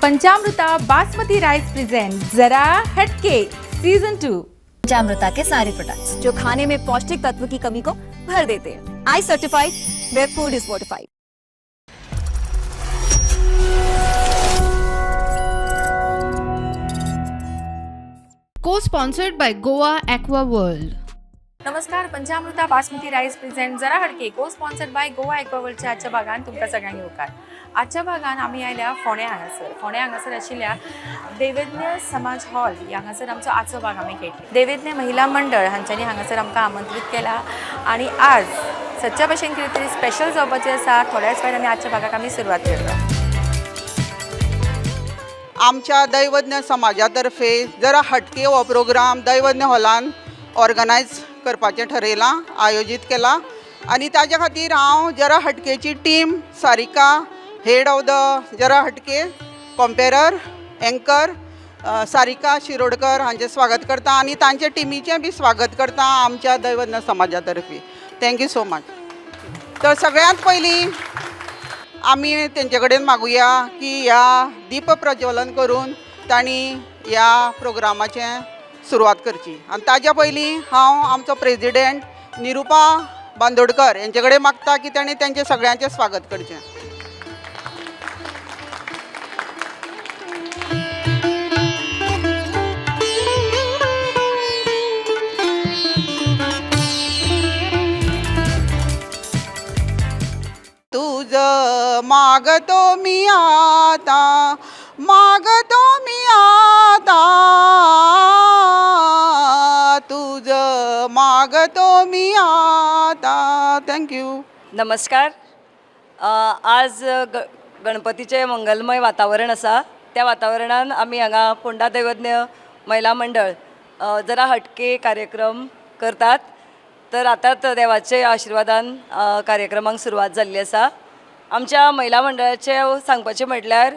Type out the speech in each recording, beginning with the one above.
पंचामृता basmati rice present जरा हटके season 2। पंचामृता K सारे प्रोडक्ट्स जो खाने में पौष्टिक तत्व की कमी को भर देते हैं। I certified where food is fortified. Co-sponsored by Goa Aqua World. नमस्कार, पंचामृता बासमती राईस प्रेझेंट जरा हटके को स्पॉन्सर्ड बाय गोवा एक्वावर्ल्डच्या आजच्या भागान तुमकां सगळ्यांक येवकार। आजच्या भागान आमी आयल्या फोंड्या हांगासर। फोंड्या हांगासर आशिल्ल्या देवेज्ञ समाज हॉल ह्या हांगासर आमचो आजचो भाग आमी खेळटले। देवेज्ञ महिला मंडळ हांच्यांनी हांगासर आमकां आमंत्रीत केला आनी आज सदच्या भशेन कितें तरी स्पेशल जावपाचें आसा। थोड्याच वेळान आमी आजच्या भागाक आमी सुरवात करता। आमच्या दैवज्ञ समाजा तर्फे जरा हटके हो प्रोग्राम दैवज्ञ हॉलान ऑर्गनायज करपाचें ठरयलां, आयोजीत केलां आनी ताज्या खातीर हांव जरा हटकेची team, Sarika head of the Jara Hatke compere anchor Sarika Shirodkar हांचें स्वागत करता आनी तांचे टिमीचें बी स्वागत करता आमच्या दैवज्ञ समाजा तर्फे। Thank you so much. तर सगळ्यांत पयलीं आमी तेंचे कडेन मागुया की ह्या दीप प्रज्वलन करून तांणी ह्या प्रोग्रामाचें सुरवात करची आनी ताज्या पयलीं हांव आमचो प्रेजिडेंट निरुपा बांदोडकर हेंचे कडेन मागता की तांणी तेंचें सगळ्यांचें स्वागत करचें। तुझ मागतो मी आता, मागतो मी आता, तुझ मागतो मी आता। Thank you. नमस्कार। आज गणपतीचें मंगलमय वातावरण आसा। त्या वातावरणान आमी हांगा फोंडा दैवज्ञ महिला मंडळ जरा हटके कार्यक्रम करतात। तर आतांच देवाचे आशिर्वादान कार्यक्रमाक सुरवात जाल्ली आसा। आमच्या महिला मंडळाचें सांगपाचें म्हटल्यार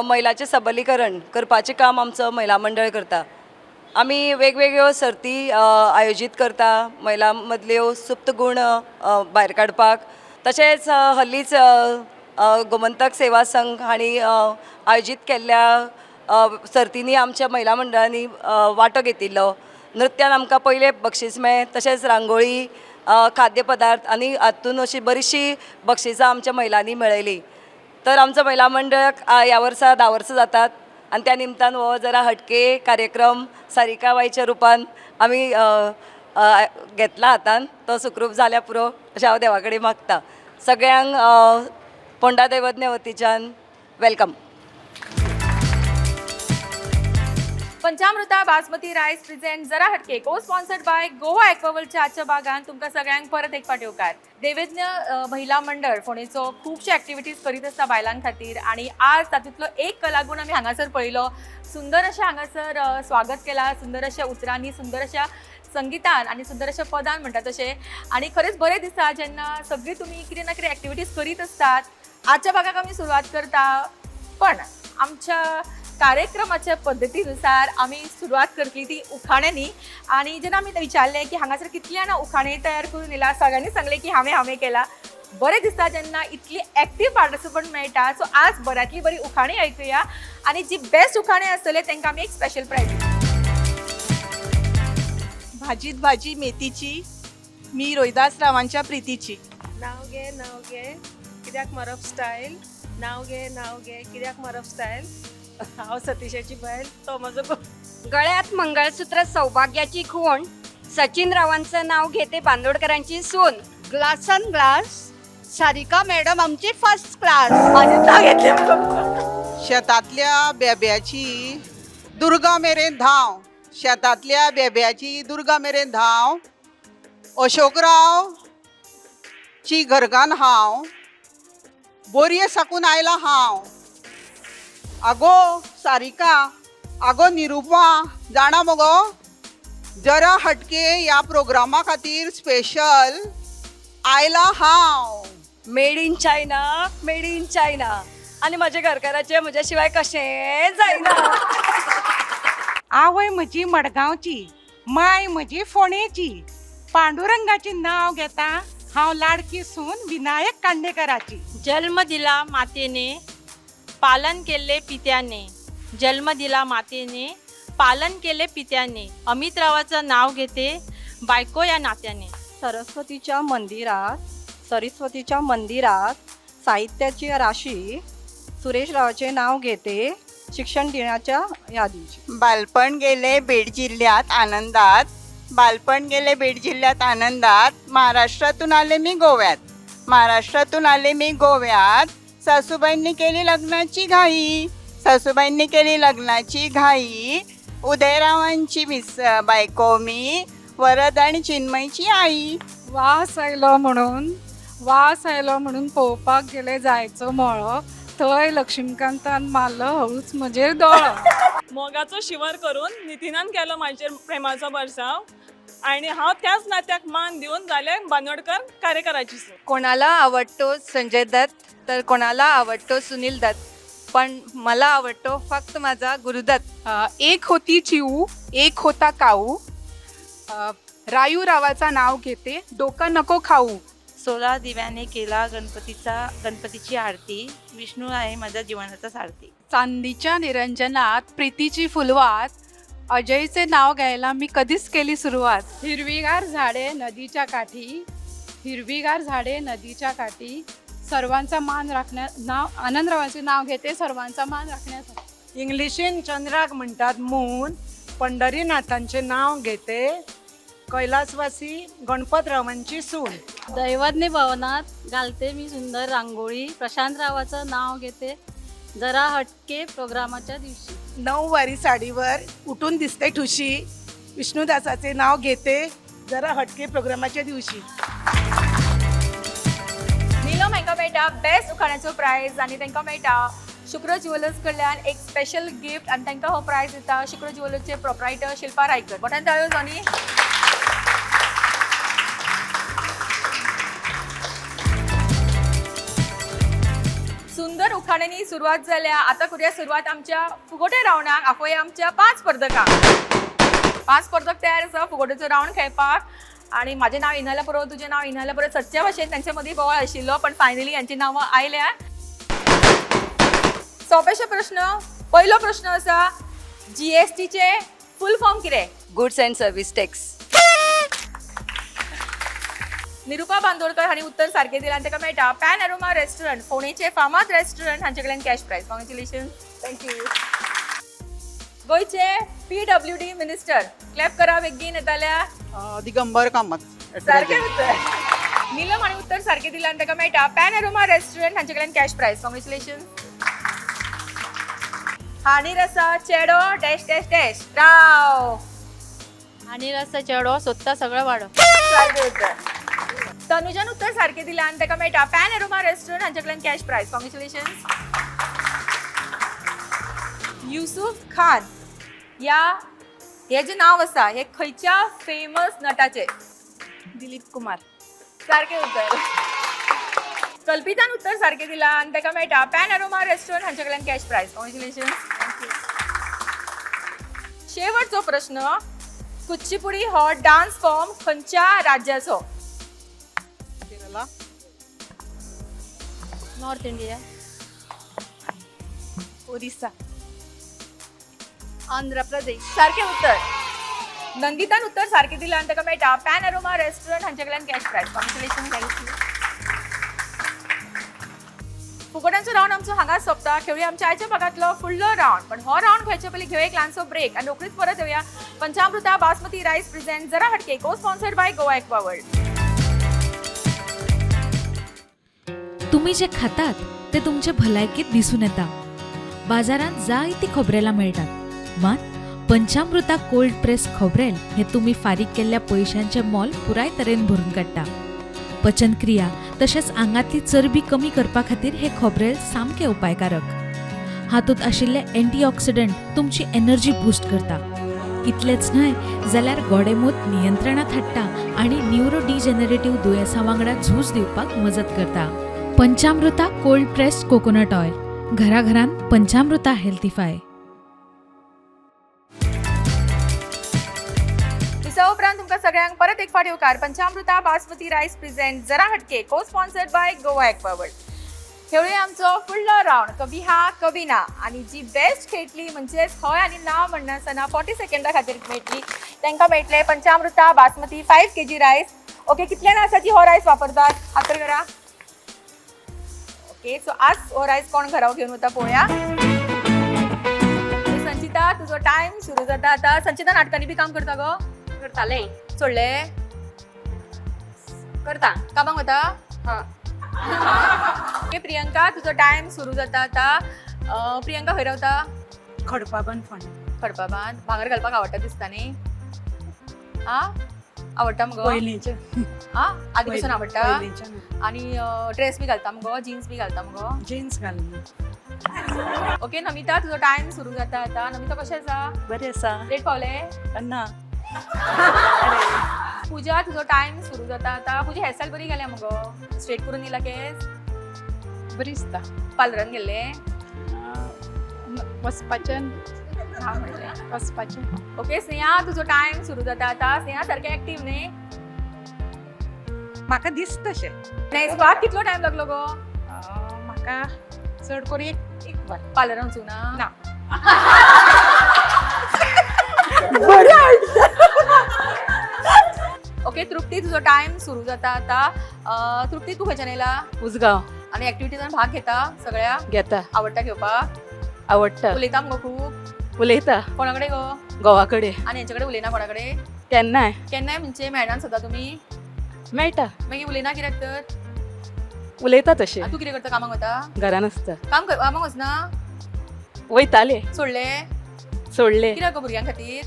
महिलाचें सबलीकरण करपाचें काम आमचो महिला मंडळ करता। आमी वेगवेगळ्यो सर्ती आयोजीत करता महिलां मदल्यो सुप्त गूण भायर काडपाक। तशेंच हल्लीच गोमंतक सेवा संघ हांणी आयोजीत केल्ल्या सर्तींनी आमच्या महिला मंडळांनी वांटो घेतिल्लो। नृत्यान आमकां पयलें बक्षीस मेळ्ळें, तशेंच रांगोळी, खाद्यपदार्थ आनी हातून अशी बरीचशी बक्षिसां आमच्या महिलांनी मेळयली। तर आमचो महिला मंडळ ह्या वर्सा 10 वर्सां जातात आनी त्या निमतान हो जरा हटके कार्यक्रम सारिका बायच्या रुपान आमी घेतला हातान, तो सुखरूप जाल्यार पुरो अशें हांव देवा कडेन मागता। सगळ्यांक फोंडा दैवज्ञ वतीच्यान welcome. Panchamruta basmati rice present जरा हटके को स्पॉन्सर्ड बाय गोवा एक्वावर्ल्डच्या आजच्या भागान तुमकां सगळ्यांक परत एक फावट येवकार। देवेज्ञ महिला मंडळ फोंडेचो खुबशे एक्टिविटीज करीत आसता बायलां खातीर आनी आज तातूंतलो एक कलागूण आमी हांगासर पळयलो। सुंदर अशें हांगासर स्वागत केलां, सुंदर अशा उतरांनी, सुंदर अशा संगितान आनी सुंदर अशा पदान म्हणटा तशें। आनी खरेंच बरें दिसता जेन्ना सगळीं तुमी कितें ना कितें एक्टिविटीज करीत आसतात। आजच्या भागाक आमी सुरवात करता, पण आमच्या कार्यक्रमाच्या पद्दतीनुसार आमी सुरवात करतली ती उखाण्यांनी। आनी जेन्ना आमी विचारलें की हांगासर कितली जाणां उखाणे तयार करून येयला, सगळ्यांनी सांगलें की हांवें हांवें केला। बरें दिसता जेन्ना इतली एक्टीव पार्टिसिपंट मेळटा। सो आज बऱ्यांतली बरी उखाणी आयकुया आनी जी बेस्ट उखाणे आसतले तांकां आमी एक स्पेशल प्रायज दितले। भाजीत भाजी मेथीची, मी रोहिदास रावांच्या प्रीतीची। नाव घे नाव घे कित्याक मारप स्टायल, नाव घे नाव घे कित्याक मारप स्टायल, हांव सतीशाची बायल तो म्हजो। गळ्यात मंगळसूत्र सौभाग्याची खूण, सचिन रावांचं नाव घेते बांदोडकरांची सून। ग्लासान ग्लास सारिका मॅडम आमची फर्स्ट क्लास। शेतांतल्या बेब्याची दुर्गा मेरेन धांव, शेतांतल्या बेब्याची दुर्गा मेरेन धांव, अशोकराव ची घरगान हांव, बोरये साकून आयला हांव, आगो सारिका, आगो निरुपा, जाणा मगो जरा हटके ह्या प्रोग्रामा खातीर स्पेशल आयला हांव। Made in China, made in China आनी म्हज्या घरकाराचें म्हज्या शिवाय कशें जायना। आवय म्हजी मडगांवची, माय म्हजी फोंडेची, पांडुरंगाचें नांव घेता हांव लाडकी सून विनायक कांडेकराची। जन्म दिला मातेने, पालन केले पित्याने, जन्म दिला मातेने, पालन केले पित्याने, अमित रावाचं नाव घेते बायको या नात्याने. सरस्वतीच्या मंदिरात, सरस्वतीच्या मंदिरात साहित्याची राशी, सुरेश रावाचे नाव घेते शिक्षण दिनाच्या या दिवशी. बालपण गेले बीड जिल्ह्यात आनंदात, बालपण गेले बीड जिल्ह्यात आनंदात, महाराष्ट्रातून आले मी गोव्यात, महाराष्ट्रातून आले मी गोव्यात, सासूबाईंनी केली लग्नाची घाई, सासूबाईंनी केली लग्नाची घाई, उदयरावांची मिस बायको मी, वरद आणि चिन्मयची आई. वास आयलो म्हणून, वास आयलो म्हणून पळोवपाक गेले जायचो मळो, थंय लक्ष्मीकांतान मारलो हळूच म्हजेर दोळो. मोगाचो शिवर करून नितीनान केलो म्हाजेर प्रेमाचो बरसाव आणि हांव त्याच नात्याक मान दिवन जालें बांदोडकर कार्यकाराची सून. कोणाला आवडतो संजय दत्त तर कोणाला आवडतो सुनील दत्त, पण मला आवडतो फक्त माझा गुरुदत्त. एक होती चिऊ, एक होता काऊ, रायू रावाचा नाव घेते डोकं नको खाऊ. 16 दिव्याने केला गणपतीचा गणपतीची आरती, विष्णू आहे माझ्या जीवनाचा सारथी. चांदीच्या निरंजनात प्रीतीची फुलवात, अजयचे नाव घ्यायला मी कधीच केली सुरुवात. हिरवीगार झाडे नदीच्या काठी, हिरवीगार झाडे नदीच्या काठी, सर्वांचा मान राखण्या नाव आनंदरावांचे नाव घेते सर्वांचा मान राखण्यासाठी. इंग्लिशीन चंद्राक म्हणतात मून, पंढरीनाथांचे नाव घेते कैलासवासी गणपतरावांची सून. दैवज्ञ भवनात घालते मी सुंदर रांगोळी, प्रशांतरावाचं नाव घेते जरा हटके प्रोग्रामाच्या दिवशी. नऊवारी साडीवर उठून दिसते ठुशी, विष्णुदासाचे नाव घेते जरा हटके प्रोग्रामाच्या दिवशी. नीलम हांकां मेळटा बेस्ट उखाण्याचो प्रायज आनी तांकां मेळटा शुक्र ज्युएलर्स कडल्यान एक स्पेशल गिफ्ट आनी तांकां हो प्रायज दिता शुक्र ज्युएलर्सचे प्रोप्रायटर शिल्पा रायकर. मोठ्यान ताळयो जॉनी. सुंदर उखाण्यांनी सुरवात जाल्या. आतां करुया सुरवात आमच्या फुगोटे रावंडाक. आपोवया आमच्या 5 स्पर्धकांक. 5 स्पर्धक तयार आसा फुगोटेचो रावंड खेळपाक. आणि माझे नाव इनाल्या पुरो, तुझे नाव इनाल्या पुरो, सच्च्या भाशेन त्यांच्या मदीं बोवाळ आशिल्लो, पण फायनली यांची नावां आयल्या. सोंपेशे प्रश्न. पयलो प्रश्न आसा, जीएसटीचे फुल फॉर्म कितें? Goods and service tax. Nirupa Bandodkar हांणी उत्तर सारकें दिलां आनी ताका मेळटा पॅन अरोमा रेस्टॉरंट फोंडेचे फामाद रेस्टॉरंट हांचे कडल्यान cash prize. Congratulation. Thank you. गोंयचे पीडब्ल्यूडी मिनिस्टर, क्लॅप करा बेगीन येताल्या. दिगंबर कामत. सारकें उत्तर. नीलम हांणी उत्तर सारकें दिलां आनी ताका मेळटा पॅन अरोमा रेस्टॉरंट हांचे कडल्यान कॅश प्रायज. कॉंग्रेच्युलेशन. हांडीर आसा चेडो डॅश डॅश डॅश राव. आणि रस्ता चेडो सोदता सगळं वाडो. सारकें उत्तर. तनुजान उत्तर सारकें दिलां आनी ताका मेळटा पॅन अरोमा रेस्टॉरंट हांचे कडल्यान cash prize. Congratulation. Yusuf Khan या हे जे नाव आसा हे खंयच्या फेमस नटाचे? दिलीप कुमार. सारकें उत्तर. कल्पितान उत्तर सारकें दिलां आनी ताका मेळटा पॅन अरोमा रेस्टॉरंट हांचे कडल्यान कॅश प्रायज. कॉंग्रेच्युलेशन. शेवटचो प्रश्न, कुच्चीपुडी हो डान्स फॉर्म खंयच्या राज्याचो? Kerala. North India. Orissa. Andhra Pradesh. सारकें उत्तर. नंदितान उत्तर सारकें दिलां आनी ताका मेळटा पॅन अरोमा रेस्टॉरंट हांचे कडल्यान cash prize. Congratulation. Thank you. फुगोट्यांचो रावंड आमचो हांगा सोंपता. खेळुया आमच्या आयच्या भागांतलो फुडलो रावंड, पण हो रावंड खेळचे पयलीं घेवया एक ल्हानसो ब्रेक आनी रोखडीच परत येवया. पंचामृता बासमती रायस प्रेझेंट जरा हटके को स्पॉन्सर्ड बाय गोवा एक्वावर्ल्ड. तुम्ही जे खातात ते तुमचे भलायकेत दिसून येता. बाजारांत जायती खोबरेलां मेळटात, मात पंचामृता कोल्ड प्रेस खोबरेल हे तुमी फारीक केल्ल्या पयशांचें मोल पुराय तरेन भरून काडटा. पचनक्रिया तशेंच आंगांतली चरबी कमी करपा खातीर हे खोबरेल सामकें उपायकारक. हातूंत आशिल्ले एंटीऑक्सिडंट तुमची एनर्जी बूस्ट करता. इतलेंच न्हय जाल्यार गोडेमूत नियंत्रणांत हाडटा आनी न्युरो डिजॅनरेटीव दुयेंसां वांगडा झूज दिवपाक मजत करता. पंचामृता कोल्ड प्रेस्ड कोकोनट ऑयल, घराघरांत पंचामृता हेल्थीफाय. दिसा उपरांत तुमकां सगळ्यांक परत एक फावट येवकार. पंचामृता बासमती रायस प्रेझेंट जरा हटके को स्पॉन्सर्ड बाय गोवा एक्वावर्ल्ड. खेळूया आमचो फुडलो रावंड कभी हा कभी ना. आनी जी बेस्ट खेळटली म्हणजेच हय आनी ना म्हणनासतना 40 सेकंडा खातीर मेळटली तांकां मेळटले पंचामृता बासमती 5 kg rice. Okay, कितल्या आसा जी हो रायस वापरतात? हात करा. ओके, सो आज हो रायस कोण घरा घेवन वता पळोवया. संचिता, तुजो टायम सुरू जाता आता. संचिता, नाटकांनी बी काम करता गो? करतालें. सोडले? करता. कामाक वता? हा. ओके प्रियंका, तुजो टायम सुरू जाता आता. प्रियंका खंय रावता? खडपाबन फोंडा. खडपाबान. भांगर घालपाक आवडटा दिसता न्ही? आ, आवडटा मगो? पयलींचे. आ, आदी पासून आवडटा? पयलींच्यान. आणि ड्रेस बी घालता मगो, जीन्स बी घालता मगो? जीन्स घालना. ओके नमिता, तुजो टायम सुरू जाता आता. नमिता, कशें आसा? बरें आसा. लेट पावले? ना. पूजा, तुजो टायम सुरू जाता आता. पूजा, हेअरस्टायल बरी गेल्या मगो, स्ट्रेट करून दिला केस? बरी दिसता. पार्लरान गेल्ले? वचपाचें. हा म्हणलें. वचपाचें. ओके स्नेहा, तुजो टायम सुरू जाता आता. स्नेहा सारकें एक्टीव न्ही? म्हाका दिसता तशें. न्हेसपाक कितलो टायम लागलो गो? म्हाका चड करून एक एक वर. पार्लरान वचूंक ना? ना. ओके तृप्ती, तुजो टायम सुरू जाता आता. तृप्ती, तूं खंयच्यान येयला? उजगांव. आनी एक्टिविटीजान भाग घेता सगळ्या? घेता. आवडटा घेवपाक? आवडटा. उलयता मगो खूब? उलयता. कोणा कडेन गो? घोवा कडेन. आनी हेंचे कडेन उलयना कोणा कडेन? केन्नाय. केन्नाय म्हणजे मेळना सदां तुमी? मेळटा. मागीर उलयना कित्याक तर? उलयता तशें. आनी तूं कितें करता, कामाक वता? घरान आसता. काम कर, कामाक वचना? वयताले. सोडले? सोडले. कित्याक गो, भुरग्यां खातीर?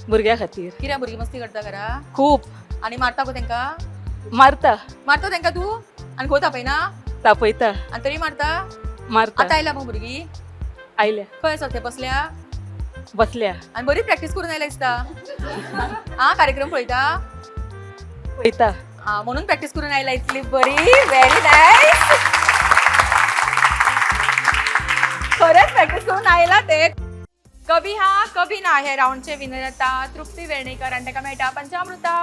भुरग्यां खातीर. कित्याक, भुरगीं मस्ती करता घरा? खूब. आनी मारता गो तेंकां? मारता. मारता तेंकां तूं? आनी घोव तापयना? तापयता. आनी तरी मारता? मारता. आतां आयला मगो भुरगीं? आयल्या. खंय आसा ते, बसल्या? बसल्या. आनी बरी प्रॅक्टीस करून आयल्या दिसता. आ, कार्यक्रम पळयता? पळयता. आ, म्हणून प्रॅक्टीस करून आयला इतली बरी. व्हेरी नायस, खरंच प्रॅक्टीस करून आयला ते. कभी हा कभी ना हे राऊंडचे विनर जाता तृप्ती वेर्णेकर आनी ताका मेळटा पंचामृता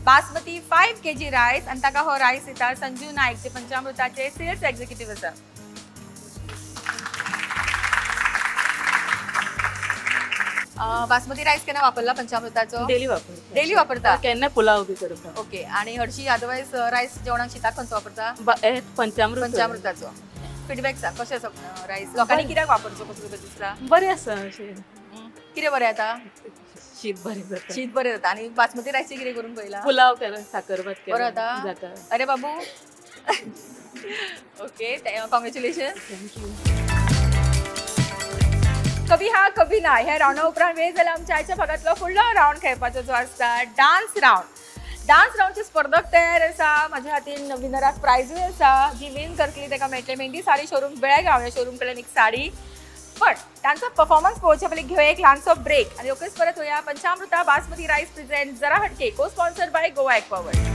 बासमती 5 kg rice. आनी ताका हो रायस दिता संजू नायक, जे पंचामृताचे सेल्स एक्झिक्युटीव आसा. बासमती रायस केन्ना वापरला पंचामृताचो? डेली वापरता. डेली वापरता? केन्ना पुलाव बी करता. ओके, आणि हरशी अदरवायज रायस जेवणाक शिताक खंयचो वापरता? पंचामृत. पंचामृताचो. फिडबॅक सांग, कशें आसा रायस, लोकांनी कित्याक वापरचो, कसो तुका दिसता? बरें आसा अशें. कितें बरें जाता? शीत बरें जाता. शीत बरें जाता. आनी बासमती रायसचें कितें करून पळयला? पुलाव केला, साकर भात बरो केला. जाता? जाता. अरे बाबू, ओके, कॉंग्रेच्युलेशन. Thank you. कभी हा कभी ना ह्या रावंडा उपरांत वेळ जाला आमच्या आयच्या भागांतलो फुडलो रावंड खेळपाचो जो आसता डान्स रावंड. डान्स रावंडचे स्पर्धक तयार आसा. म्हाज्या हातीन विनराक प्रायजूय आसा. जी विन करतली ताका मेळटले मेहंदी साडी शोरूम बेळगांव ह्या शोरूम कडल्यान एक साडी. पण तांचो परफॉर्मन्स पळोवच्या पयलीं घेवया एक ल्हानसो ब्रेक आनी रोखडीच परत वया. पंचामृता बासमती रायस प्रेझेंट जरा हटके को sponsored by Goa Aquaworld.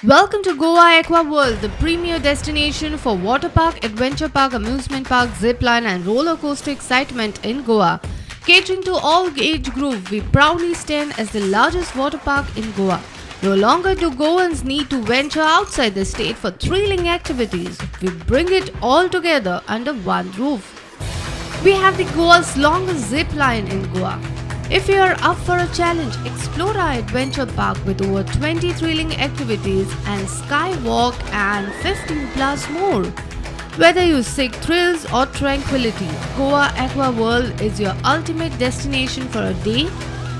Welcome to Goa Aqua World, the premier destination for water park, adventure park, amusement park, zip line and roller coaster excitement in Goa. Catering to all age group, we proudly stand as the largest water park in Goa. No longer do Goans need to venture outside the state for thrilling activities. We bring it all together under one roof. We have the Goa's longest zip line in Goa. If you are up for a challenge, explore our adventure park with over 20 thrilling activities and skywalk and 15 plus more. Whether you seek thrills or tranquility, Goa Aqua World is your ultimate destination for a day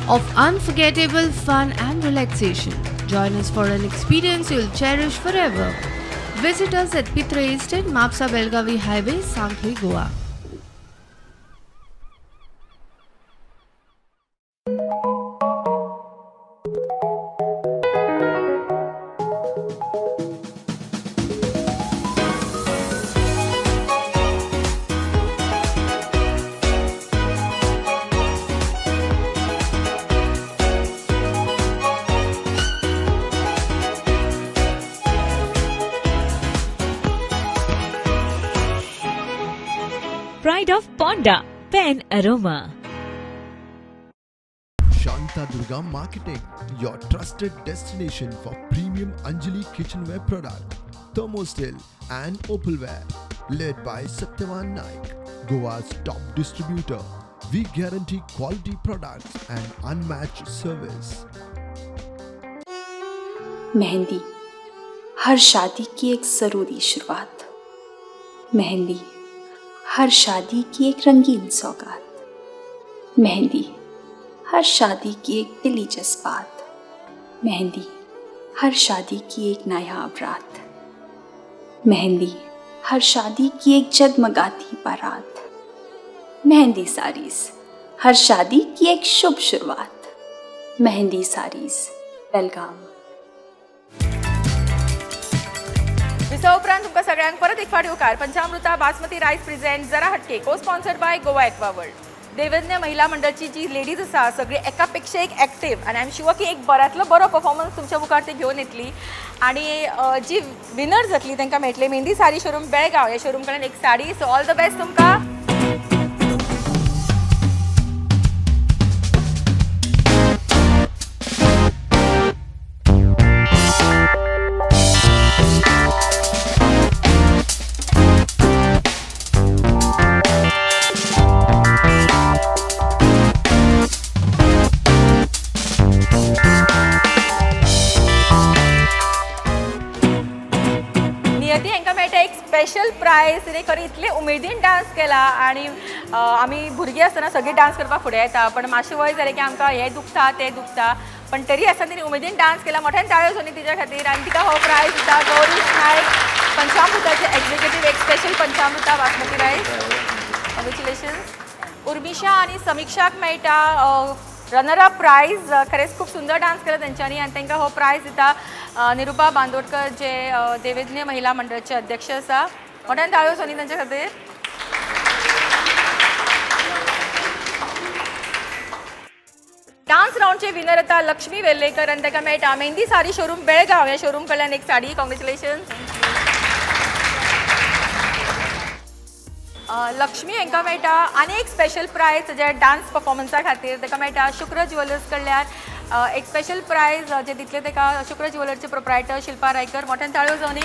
of unforgettable fun and relaxation. Join us for an experience you'll cherish forever. Visit us at Pitra Estate, Mapsa Belgavi Highway, Sankhli, Goa. Pride of Ponda, Pen Aroma. Shanta Durga Marketing, your trusted destination for premium Anjali kitchenware product. Thermosteel and Opalware. Led by Satyavan Naik, Goa's top distributor. We guarantee quality products and unmatched service. Mehndi हर शादी की एक ज़रूरी शुरुआत। मेहंदी हर शादी की एक रंगीन सौगात। मेहंदी हर शादी की एक दिली जज्बात। मेहंदी हर शादी की एक नायाब रात। मेहंदी हर शादी की एक जगमगाती बारात। मेहंदी साड़ीज हर शादी की एक शुभ शुरुआत। मेहंदी साड़ीज, बेलगाम। विसवा उपरांत तुमकां सगळ्यांक परत एक फावट येवकार। पंचामृता बासमती रायस प्रेझेंट जरा हटके, co sponsored by Goa aqua world. Daivadnya महिला मंडळची जी लेडीज आसा, सगळी एका पेक्षा एक एक्टीव आनी I am sure की एक बऱ्यांतलो बरो परफॉर्मन्स तुमच्या मुखार ते घेवन येतली आनी जी विनर जातली तांकां मेळटली मेहंदी साडी शोरूम बेळगांव ह्या शोरूम कडल्यान एक sari. So all the best तुमकां। नियती हांकां मेळटा एक स्पेशल प्रायज। तिणें खरें इतले उमेदीन डांस केला आनी आमी भुरगीं आसतना सगळीं डांस करपाक फुडें येता, पण मातशें वय जालें की आमकां हें दुखता तें दुखता, पण तरी आसतना तिणें उमेदीन डांस केला। मोठ्यान ताळयो जावनी तिच्या खातीर आनी तिका हो प्रायज दिता गौरीश नायक, पंचामृताचे एक्झिक्युटीव, एक स्पेशल पंचामृता बासमती रायस। कॉंग्रेच्युलेशन्स। उर्मिशा आनी समिक्षाक मेळटा रनर अप प्रायज। खरेंच खूब सुंदर डांस केला तेंच्यांनी आनी तांकां हो प्रायज दिता निरुपा बांदोडकर, जे दैवज्ञ महिला मंडळाचे अध्यक्ष आसा। मोठ्यान ताळयो जावनी तेंच्या खातीर। डान्स राउंडचे विनर येता लक्ष्मी वेल्लेकर आनी ताका मेळटा मेहंदी साडी शोरूम बेळगांव ह्या शोरूम कडल्यान एक साडी। कॉंग्रेच्युलेशन्स। लक्ष्मी हांकां मेळटा आनी एक स्पेशल प्रायज जे डान्स परफॉर्मन्सा खातीर। ताका मेळटा शुक्र ज्युवेलर्स कडल्यान एक स्पेशल प्रायज, जे दितले ताका शुक्र ज्युवेलर्सचे प्रोप्रायटर शिल्पा रायकर। मोठ्यान ताळयो जावनी।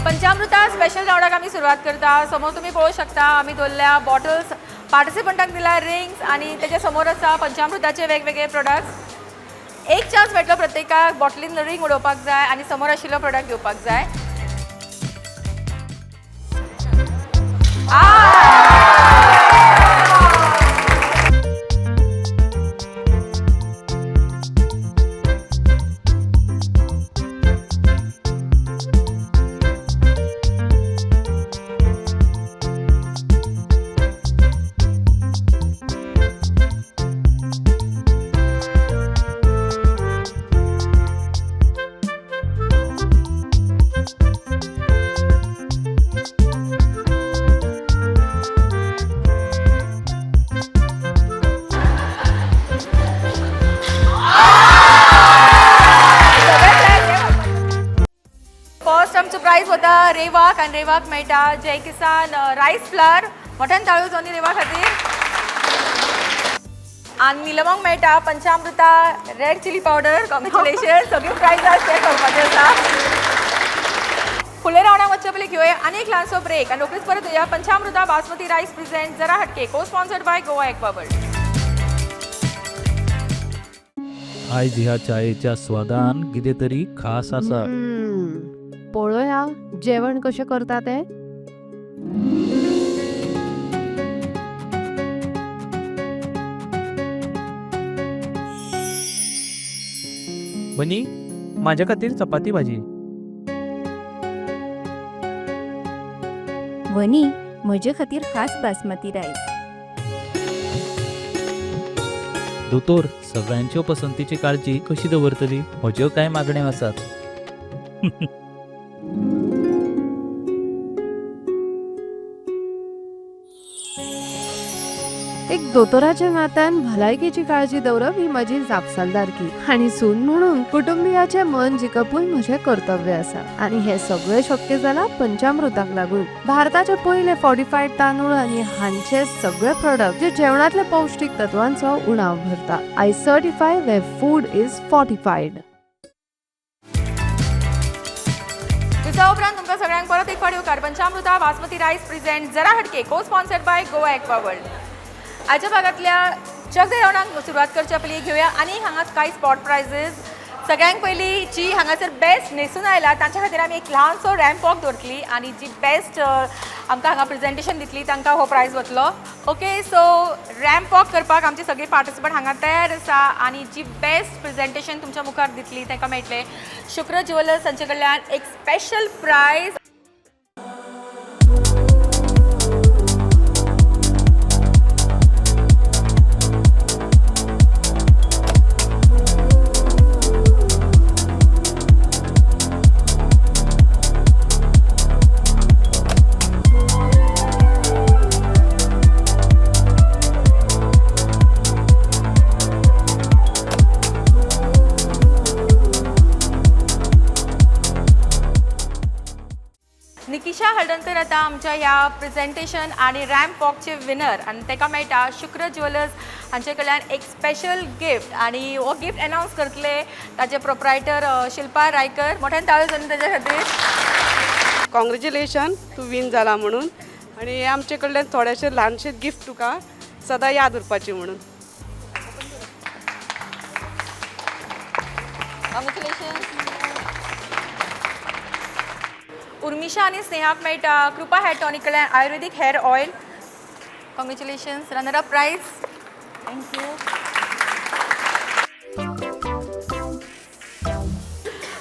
पंचामृता स्पेशल राउंडाक आमी सुरवात करता। समोर तुमी पळोवंक शकता आमी दवरल्या बॉटल्स, पार्टिसिपंटांक दिल्या रिंग्स आनी तेच्या समोर आसा पंचामृताचे वेगवेगळे प्रोडक्ट्स। एक चान्स मेळटलो प्रत्येकाक, बॉटलीन रिंग उडोवपाक जाय आनी समोर आशिल्लो प्रोडक्ट घेवपाक जाय। फर्स्ट आमचो प्रायज वता रेवाक आनी रेवाक मेळटा जय किसान रायस फ्लावर। मोठ्यान ताळयो जावनी रेवा खातीर। आनी निलमाक मेळटा पंचामृता रेड चिली पावडर। कॉंग्रेच्युलेशन। सगळी प्रायज शेअर करपाचे आसा। फुडल्या राउंडाक वचचे पयलीं घेवया आनी एक ल्हानसो ब्रेक आनी रोखडीच परत येवया। पंचामृता बासमती रायस प्रेझेंट जरा हटके, co sponsored by Goa aqua world. आयज ह्या चायेच्या स्वादान कितें तरी खास आसा। पळोवया जेवण कशें करता तें। बनी, म्हाज्या खातीर चपाती भाजी। वनी, म्हजे खातीर खास बासमती रायस। दोतोर, सगळ्यांच्यो पसंतीची काळजी कशी दवरतली? म्हज्यो कांय मागण्यो आसात। एक दोतोराच्या नात्यान भलायकेची काळजी दवरप ही म्हजी जापसालदारकी आनी सून म्हणून कुटुंबियाचें मन जिखपूय म्हजें कर्तव्य आसा आनी हें सगळें शक्य जालां पंचामृताक लागून। भारताचे पयले फॉर्टिफायड तांदूळ आनी हांचे सगळे प्रोडक्ट जे जेवणांतल्या पौश्टीक तत्वांचो उणाव भरता। I certify where food is fortified. उत्सवा उपरांत तुमकां सगळ्यांक परत एक फावट येवकार. पंचामृता बासमती रायस प्रेझेंट जरा हटके को sponsored by Goa Aqua World. आयच्या भागांतल्या चक the रावंडाक सुरवात करच्या पयलीं घेवया आनी हांगा कांय स्पॉट प्रायजीस. सगळ्यांक पयलीं जी हांगासर बेस्ट न्हेसून आयला तांच्या खातीर आमी एक ल्हानसो रॅम्प वॉक दवरतली आनी जी बेस्ट आमकां हांगा प्रेजेंटेशन दितली तांकां हो प्रायज वतलो. ओके, सो रॅम्प वॉक करपाक आमचे सगळे पार्टिसिपंट हांगा तयार आसा आनी जी बेस्ट प्रेजेंटेशन तुमच्या मुखार दितली तांकां मेळटलें शुक्र ज्युवेलर्स हांचे कडल्यान एक स्पेशल प्रायज. निकिशा हळदणकर आतां आमच्या ह्या प्रेजेंटेशन आनी रॅम्प वॉकचे विनर आनी ताका मेळटा शुक्र ज्युवेलर्स हांचे कडल्यान एक स्पेशल गिफ्ट आनी हो गिफ्ट एनावन्स करतले ताचे प्रोप्रायटर शिल्पा रायकर. मोठ्यान ताळयो जावन ताच्या खातीर. कॉंग्रेच्युलेशन, तूं वीन जाला म्हणून आनी आमचे कडल्यान थोडेशे ल्हानशे गिफ्ट तुका सदां याद उरपाची म्हणून. कॉंग्रेच्युलेशन. उर्मिशा आनी स्नेहाक मेळटा कृपा हेअर टॉनिक कडल्यान ayurvedic hair oil. Congratulations, runner up prize. Thank you.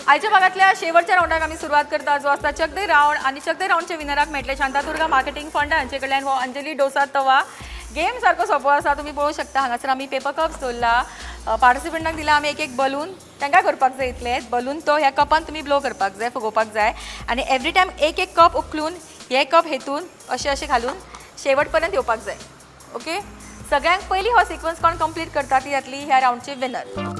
आयच्या भागातल्या शेवटच्या रावंडाक आमी सुरवात करता जो आसता चक the round आनी चक the रावंडच्या विनराक मेळटले शांतादुर्गा मार्केटिंग फंड हांचे कडल्यान हो अंजली डोसा तवा. गेम सारको सोंपो आसा, तुमी पळोवंक शकता. हांगासर आमी पेपर कप्स दवरला, पार्टिसिपंटांक दिला आमी एक एक बलून, तांकां करपाक जाय इतले बलून तो ह्या कपान तुमी ब्लो करपाक जाय, फुगोवपाक जाय आनी एवरी टायम एक एक कप उखलून हे कप हेतून अशें अशें घालून शेवट पर्यंत येवपाक जाय. ओके, सगळ्यांक पयलीं हो सिक्वन्स कोण कंप्लीट करता ती जातली ह्या रावंडची विनर.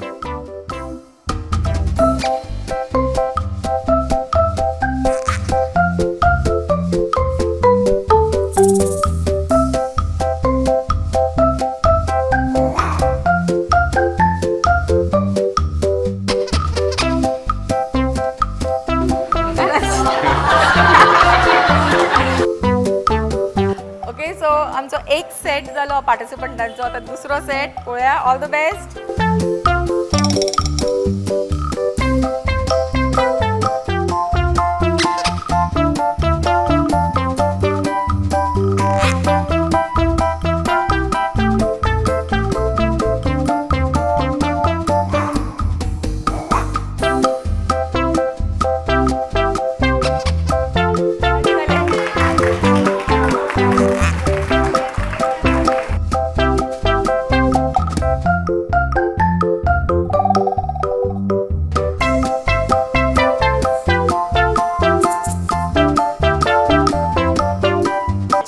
ओके, सो आमचो एक सेट जालो पार्टिसिपंटांचो, आतां दुसरो सेट पळोवया. All the best.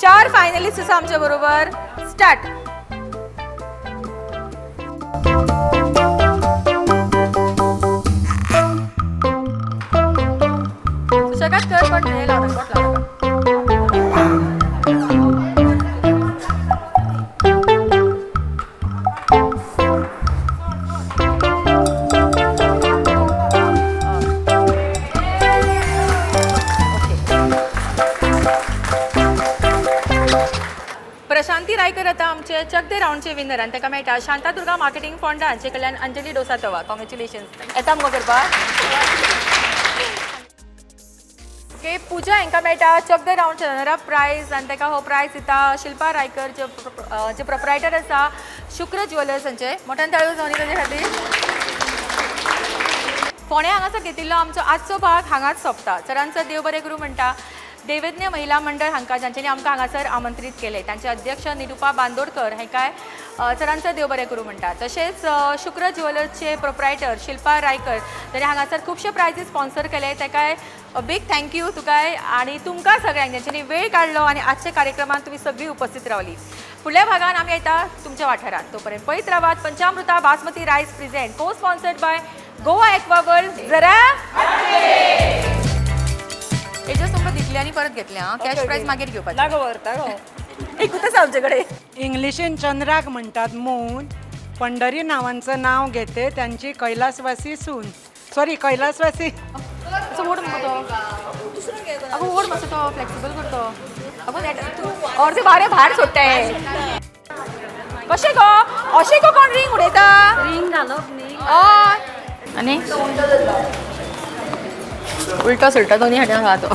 चार फायनलिस्ट आसा आमच्या बरोबर. स्टार्ट. सुशेगाद कर, पण हे लावू नाका, बोट लावू नाका. प्रशांती रायकर आतां आमचे चक the रावंडचे विनर आनी ताका मेळटा शांतादुर्गा मार्केटिंग फंड हांचे कडल्यान अंजली डोसा तवा. कॉंग्रेच्युलेशन्स. येता मुगो करपाक? ओके, पुजा हांकां मेळटा चक the रावंडचे रनर अप प्रायज आनी ताका हो प्रायज दिता शिल्पा रायकर जे प्रोप्रायटर आसा शुक्र ज्युवेलर्स हांचे. मोठ्यान ताळयो जावनी ताचे खातीर. फोंड्या हांगासर घेतिल्लो आमचो आजचो भाग हांगाच सोंपता. चडांत चड देव बरें करूं म्हणटा दैवज्ञ महिला मंडळ हांकां जांच्यांनी आमकां हांगासर आमंत्रीत केलें, तांचे अध्यक्ष निरुपा बांदोडकर हांकांय चडांत चड देव बरें करूं म्हणटा. तशेंच शुक्र ज्युवेलर्सचे प्रोप्रायटर शिल्पा रायकर जांणी हांगासर खुबशे प्रायजीस स्पॉन्सर केले ताकाय बीग thank you तुकाय आनी तुमकां सगळ्यांक ज्यांच्यांनी वेळ काडलो आनी आजच्या कार्यक्रमांत तुमी सगळीं उपस्थित रावली. फुडल्या भागान आमी येता तुमच्या वाठारांत, तोपर्यंत पळयत रावात Panchamruta basmati rice present co sponsored by Goa Aqua World. जरा हेज्यो तुमकां दितले आनी परत घेतले आं, कॅश प्रायज मागीर घेवपाचें. ना गो व्हरता गो. एकूच आसा आमचे कडेन. इंग्लिशीन चंद्राक म्हणटात मून, पंढरी नावांचं नाव घेते त्यांची कैलासवासी सून, सॉरी कैलासवासी. असो मोड मुगो तो. अगो ओड मातसो तो फ्लेक्सिबल करतो. अगो तूं अर्दे वारें भायर सोडटाय. कशें गो, अशें गो कोण रिंग उडयता? रिंग घालप न्ही. हय. आनी उलटो सुलटो दोनी हाडून घाला तो.